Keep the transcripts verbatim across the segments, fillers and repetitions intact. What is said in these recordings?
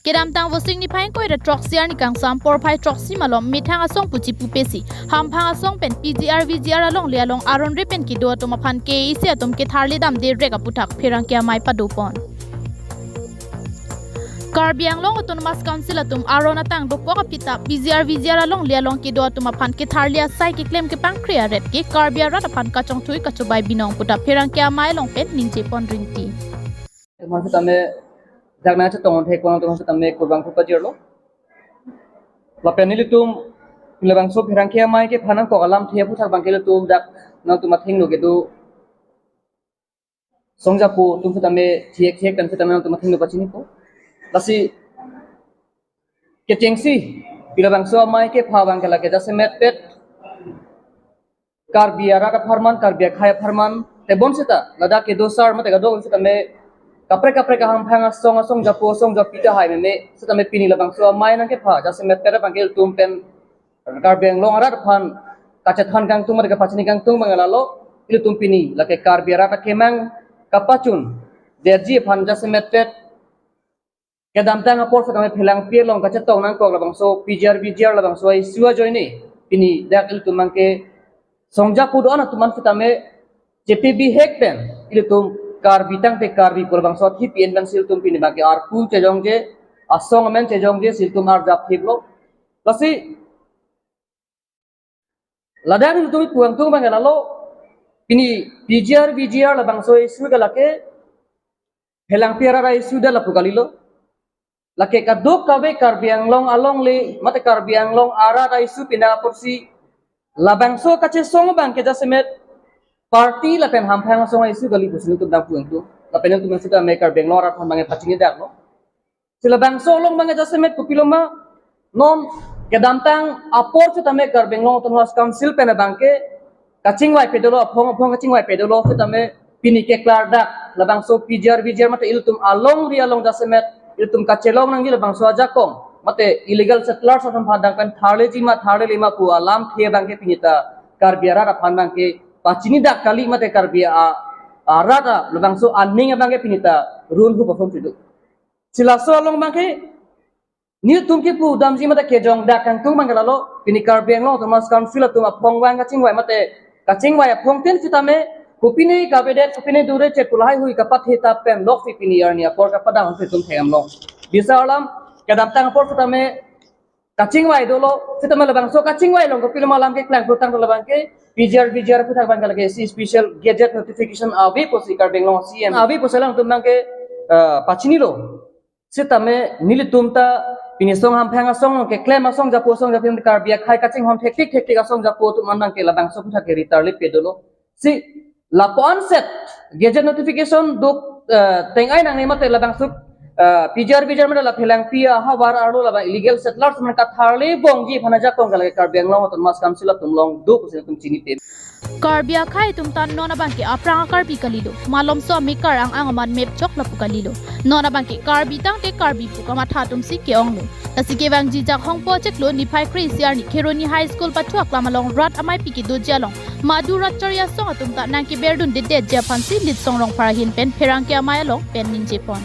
Kedamtang Vosik niphai ingkoi ra throksi arni kangsam porphai throksi malom methang asong pu chipupe si hamphang asong pen P G R V G R alongle along aron re pen kedo atum aphan K A A C atum ketharli damde rek aputhak pherangke amei padopon. Karbi Anglong Autonomous Council atum aron atang dokok aphi ta P G R V G R alongle along kedo atum aphan ketharli asai keklem kepangkre arep ke Karbi arat aphan kachongthui kachobai binong pu ta pherangke amei along pen ningjepon rinti. Teman sitame jakna chetong thek kono teman sitame kurbang pu pajirlo. Lapen nelitum labangso pherangke amei kephan nangkok alamthe aputhak abangke ilitum dak nangtum athengno kedo song japo atum sitame thiek thiek pen sitame nangtum athengno pachinipo. Lasi kechengsi pi labangso amei kepha abangke lake jasemetpet Karbi arat apharman, Karbi akhei apharman, tebon seta ladak kedo sar mate kadokave sitame kaprek kaprek ahamphang asong, asong japo, asong japi tahai meme sitame pini labangso amei nangkepha jasemetpet abangke ilitum pen Karbi Anglong arat aphan kachethan kangtung mate kapachini kangtung abang lalo, ilitum pini lake Karbi arat akemang kapachun detji aphan jasemetpet kedamtang apor sitame phelangpi along kachetong nangkok labangso P G R V G R labangso issue ajoine pini dak ilitum abangke song japo do-an atum an sitame chepi bihek pen ilitum Karbi tangte Karbi pu labangso athi pi-en pensi ilitum pini abangke arpu chejongje, asong amen chejongje si ilitum arjap thiplo. Lasi ladak nelitum pu kangtung abang lalo, pini P G R V G R labangso issue ke lake phelangpi arat a-issue det lapu kalilo. Lake kadokave Karbi Anglong alongle mate Karbi Anglong arat a-issue pina apotsi labangso kachesong abangke jasemet party lapen hamphang asong a-issue kali pusi nelitum dam pu kangtung. Lapen nelitum sitame Karbi Anglong arat aphan abangke pachini daklo. Si labangso along abangke jasemet kopiloma, non kedamtang apor sitame Karbi Anglong Autonomous Council pen abangke kachingvai pedolo, aphong aphong kachingvai pedolo sitame pini keklardak labangso P G R V G R mate ilitum alongri along jasemet ilitum kachelong nangji labangso ajakong mate illegal settlers atum aphan dang pen tharleji ma tharlele ma pu alamthe abangke pini ta Karbi arat aphan abangke pachini dak kali mate Karbi a, arat a labangso aning abangke pini ta run hu perform sidu. Si laso along abangke nelitum kipu damji mate kejong dak kangtung abangke lalo, pini Karbi Anglong Autonomous Council atum aphong vang kachingvai mate kachingvai aphong tin sitame kopine kavedet, kopine dure chet pu lahai hui kapathe ta pen loksi pini arni apor kapadam si itum thengam long. Bisa alam kedamtang apor sitame kachingvai dolo, sitame labangso kachingvai along kopiloma alam keklang putang dolo abangke P G R V G R aputhak abangke lake isi special gazette notification ave pusi Karbi Anglong C M ave pusi alangtum abangke, eh, pachinilo. Sitame nelitum ta pini song hamphang asong along keklem asong japo asong japi Karbi akhei kachinghon thektik thektik asong japo atum an abangke labangso aputhak ke ritarli pedolo. Si lapu-an set gazette notification duk, eh, teng-ai nangne mate labangso, eh, P G R V G R mate la phelangpi ahavar arlo labang illegal settlers amen katharli bongji aphan ajakong ke lake Karbi Anglong Autonomous Council atum along do pusi nelitum chinipe. Karbi akhei atum ta non abangke aphrang a-Karbi kalilo. Malomso amekar ang-ang aman mepchok lapu kalilo. Non abangke Karbi tangte Karbi pu kamatha atum si ke-onglo. Lasi kevangji jak hongpo cheklo niphai kre-isi arni Kheroni High School pathu aklam along rat ameipi kedoji along Madhu Ratchari asong atum ta nangkeberdundedetji aphansi Litsong Rongphar ahin pen pherangke amei along pen ningjepon.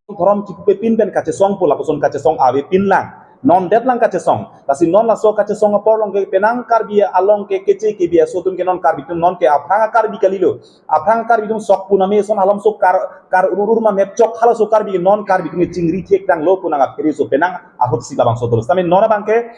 Dhorom chipupepin pen kachesong pu lapuson kachesong avepin lang. Non detlang kachesong. Lasi non laso kachesong apor along ke penang Karbi along ke keche kebi aso atum ke non Karbi atum non ke aphrang a-Karbi kalilo. Aphrang a-Karbi atum sok pu name son halomso kar, kar urur ma mepchok halaso Karbi non Karbi atum chingri thek tanglo pu nang aphere so penang ahut si labangso dolo. Sitame non abangke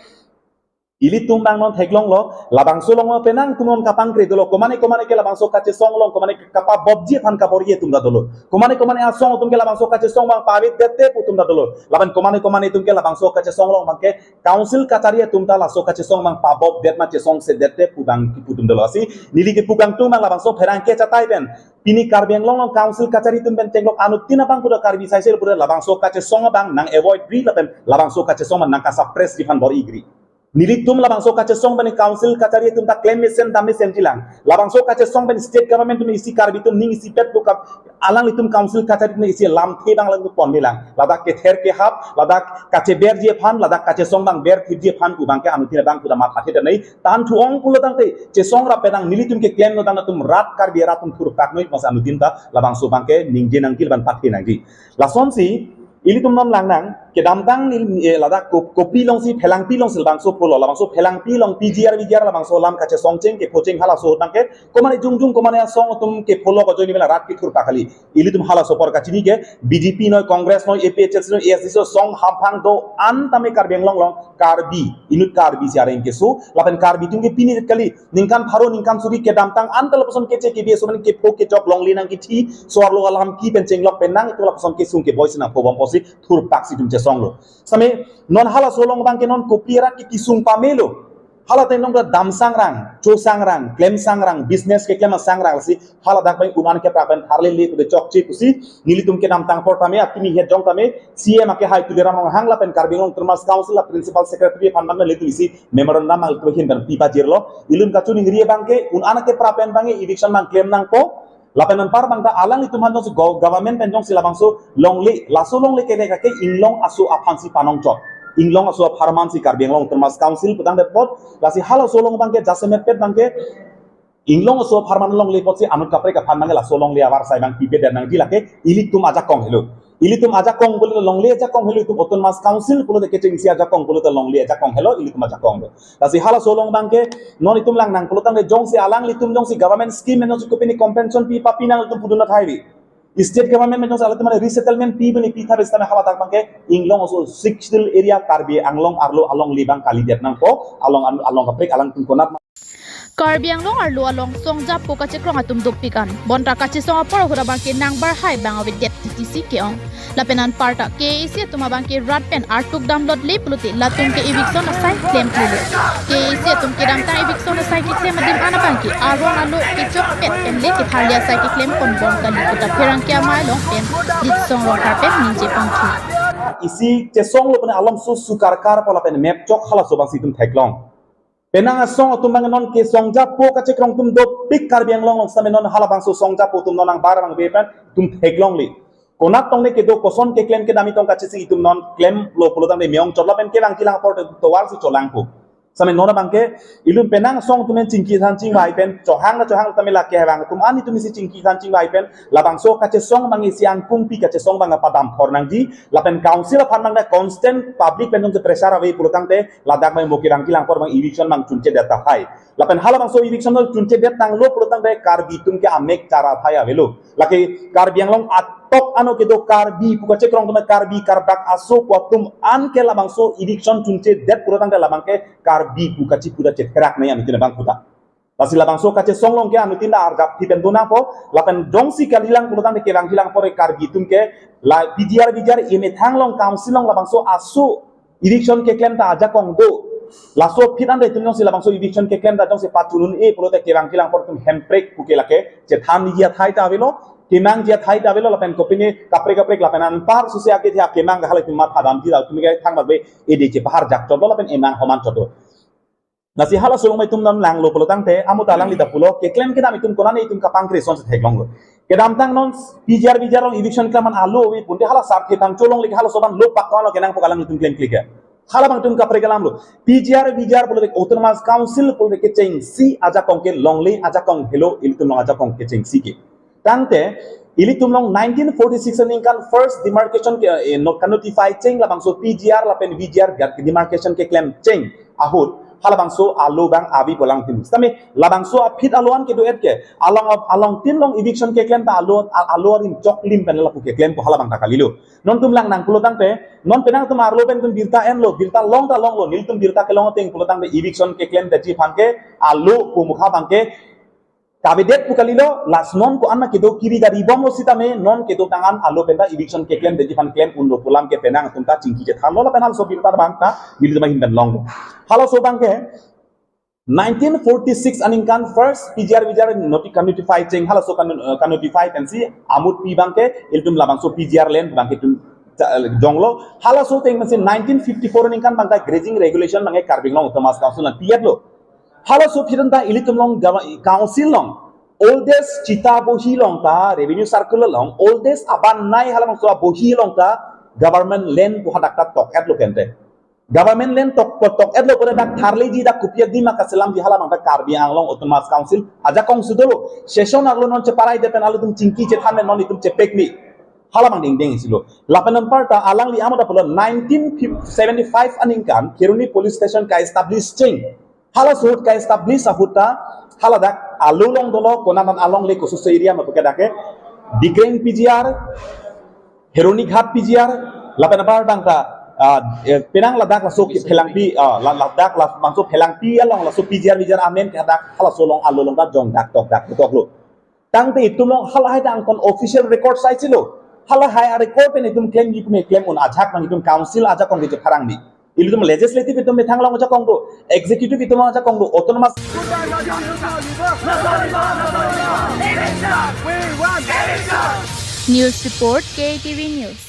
ilitum abang non theklonglo, labangso along penang atum non kapangkre dolo, komane komane ke labangso kachesong along, komane kapabobji aphan kaporji atum ta dolo. Komane komane asong atum ke labangso kachesong abang pavedetde pu atum ta dolo. Lapen komane komane atum ke labangso kachesong along abangke council kachari atum ta laso kachesong abang pabobdet ma chesongsedetde pu abang kipu atum dolo. Lasi neli kipu kangtung abang labangso pherangke chatai pen pini Karbi Anglong along council kachari atum pen tenglok anuttin abang pu ta Karbi saisel pu ta labangso kachesong abang nang avoidri lapen labangso kachesong abang nang kasuppressji aphan bor-igri. Nelitum labangso kachesong pen council kachari atum ta klem mesen dam mesenji lang. Labangso kachesong pen state government atum isi Karbi atum ning isipet pu kap alanglitum council kachari atum isi lamthe abang alanglitum ponji lang. Ladak kether kehap, ladak kacheberji aphan, ladak kachesong abang berthipji aphan pu abangke anuttin abang pu ta mathathe damnei. Tan thu-ong pulo tangte chesong rap penang nelitum keklemlo tang atum rat Karbi arat atum thurphak noi masa anuttin ta labangso abangke ningje nangji lapen pathe nangji. Lasonsi Ilitum non langnang, kedamtang neli, eh, ladak Kop-, Kopili alongsi Phelangpi alongsi labangso pulo, labangso Phelangpi along P G R V G R labangso alam kachesong cheng kepho cheng halaso ahut abangke, komane jongjong komane asong atum kepholo ko ajoine mela rat kethur pakali. Ilitum halaso apor kachini ke, B J P noi, Congress noi, A P H L C noi, A S D C noi, song hamphang do-an tame Karbi Anglong along, Karbi, inut Karbi si areng keso, lapen Karbi atum ke pini kali, ningkan pharo, ningkan suri kedamtang an ta lapuson keche kebi aso mane kepho kechok longle nangkithi, so-arlo alam ki pen chenglok pen nang, itum lapuson kesung keboi si nangpho bom apotsi thurpak si itum chesonglo. Same non halaso along abangke non kopi arat ke kesung pamelo. Hala ateng nong damsang rang, chosang rang, klemsang rang, business keklem asang rang si, hala dak abang un-an keprap pen tharle le pude chokche pusi, nelitum kedamtang apor tame, akimi het jong tame, C M ake hai Tuliram Ronghang lapen Karbi Anglong Autonomous Council la Principal Secretary aphan abang nelitum isi memorandum nelitum ahin pen pipajirlo, ilitum kachiningri abangke, un-an keprap pen abangke eviction abang klem nangpo, lapen anpar abang ta alanglitum aphan jongsi go-, government pen jongsi labangso longle, laso longle kele kake inglong aso aphan si panongchot. Inglong aso apharman si Karbi Anglong Autonomous Council putangdet apot, lasi halaso along abangke jasemet pet abangke, inglong aso apharman longle apotsi anut kaprek aphan abangke laso longle avarsai abang pipedet nangji lake, ilitum ajakong helo. Ilitum ajakong pulote longle ajakong helo, itum Autonomous Council pulote kechengsi ajakong pulote longle ajakong helo, ilitum ajakong do. Lasi halaso along abangke, non itum langnang pulotangte jongsi alanglitum jongsi government scheme pen jongsi kopine compensation pi papi nanglitum pudun athai vi. State government pen jongsi alanglitum mane resettlement pi bini pi tha besi tame hala dak abangke inglong aso Sixth Schedule area Karbi Anglong arlo alongle abang kalidet nangpo, along an-, along kaprek alangtum konat. Karbi Anglong arlo along songjapo kachekrong atum dopik an. Bonta kachesong apor ahut abangke nangbarhai abang avedet titi si ke-ong. Lapen anparta K A A C atum abangke rat pen artuk damlot le pulote latum ke eviction asai klemklelo. K A A C atum kedamtang eviction asai keklem adim an abangke aron alo kechokpet pen le ketharli asai keklem ponbom kali puta pherangke amei along pen Litsong Rongphar pen ningje pangthu. Isi chesonglo pune alom su sukarkar pola pen map chok halaso abangsi itum theklong. Penang asong atum abang non ke songjapo kachekrong atum dopik Karbi Anglong along same non halabangso songjapo atum non nangbar abang ave pen itum theklongle. Konat tong ne kedo koson keklem kedam itong kachisi itum non klemlo pulotangte me-ong chotlo pen kevang kelang apor tovar si cholangpo. Same non abangke ilitum penang asong atum pen chingki than chingvai pen chohang na chohang tame lake abang atum an itum isi chingki than chingvai pen labangso kachesong abang isi angkung pi kachesong abang apadam thor nangji lapen council aphan abang na constant public pen jongsi pressure ave pulotangte ladak abang mo kevang kelang apor abang eviction abang chunchedet tahai. Lapen halabangso eviction abang chunchedet tanglo pulotangte Karbi atum ke amek chara thai avelo. Lake Karbi Anglong atok ano kedo Karbi pu kachekrong atum Karbi Karbak aso pu atum an ke labangso eviction chunchedet pulotangte labangke Karbi pu kachipu ta chetherak nai anutin abang puta. Lasi labangso kachesong along ke anutin ta arjap thi pen do nangpo, lapen jongsi kalilang pulotangte kevang kelang apor Karbi atum ke la P G R V G R emethang along council along labangso aso eviction keklem ta ajakong do. Laso aphi ante itum jongsi labangso eviction keklem ta jongsi pachunun-e pulote kevang kelang apor atum hemprek puke lake chethan ji athai ta avelo, kemang ji athai ta avelo lapen kopine kaprek kaprek lapen anpar susi ake thia kemang halatum matha damji ta itum ke thang ave ede chepahar jak chotlo lapen emang homan chotlo. Lasi halaso along itum non langlo pulotangte, amo ta alangli ta pulo, keklem kedam itum konane itum kapangkre ason si theklonglo. Kedamtang non P G R V G R along eviction klem an alo ave punte hala sarthe thang cholongle ke halaso abang lo pak kalo kenangpo alanglitum klemkle ke. Halabang itum kaprek alamlo. P G R V G R pulote Autonomous Council pulote kechengsi ajakong ke longle ajakong helo ilitum along ajakong kechengsi ke. Tangte, ilitum along nineteen forty-six aningkan first demarcation ke, eh, no-, ka-notify cheng labangso P G R lapen V G R biat ke demarcation keklem cheng ahut halabangso alo abang avi pu alangtum. Sitame labangso aphi alo an kedo-et ke along along tin along eviction keklem ta alo a-, alo arim choklim pen lapu keklempo halabang ta kalilo. Non itum langnang pulotangte, non penang itum arlo pen itum birta enlo, birta long ta longlo, nelitum birta kelong ateng pulotangte eviction keklemdetji aphan ke alo pu mukha abangke kavedet pu kalilo, lasi non ko-an ma kedo kiri gari bomlo sitame non kedo tang an alo pen ta eviction keklemdetji aphan klem unlo pu alam ke penang atum ta chingki chethanlo lapen halaso birta abang ta nelitum ahin pen longlo. Halaso abangke nineteen forty-six aningkan first P G R V G R noti-, ka-notify cheng halaso ka-, eh, ka-notify pensi amut pi abangke ilitum labangso P G R land abangke itum cha-, eh, jonglo. Halaso ateng pensi nineteen fifty-four aningkan abang ta grazing regulation abangke Karbi Anglong Autonomous Council nangpi-etlo. Halaso aphi anta ilitum along gava-, council along oldest chita bohi along ta revenue circle along oldest aban nei halabangso abohi along ta government land pu hadak ta tok-etlo kente. Government land tok, tok, tok-etlo pore dak tharleji dak kopi adim ma kaselamji halabang ta Karbi Anglong Autonomous Council ajakong si dolo. Session arlo non cheparai det pen alutum chingki chethan pen non itum chepekmi. Hala abang dingding isi lo. Lapen anparta alangli amo ta pulo nineteen seventy-five aningkan Kheroni police station ka-establish cheng. Halaso ahut ka-establish ahut ta haladak along dolo, konat an alongle, kososo area ma pu ke dak ke Dikreng P G R, Kheroni Ghat P G R, lapen anparta ta, ah, eh, penang ladak laso ke Phelangpi, ah, la-, ladak la-, bangso Phelangpi along laso P G R V G R amen ke dak halaso along along ta jongdak tokdak toklo. Tangte itum along halahai ta angkon official record sai silo. Halahai a-record pen itum claim ji pume claim un ajak nang itum council ajakong ke chepharang ni. Ilitum legislative itum methang along ajakong do, executive itum ajakong do, autonomous. News report, K A T V News.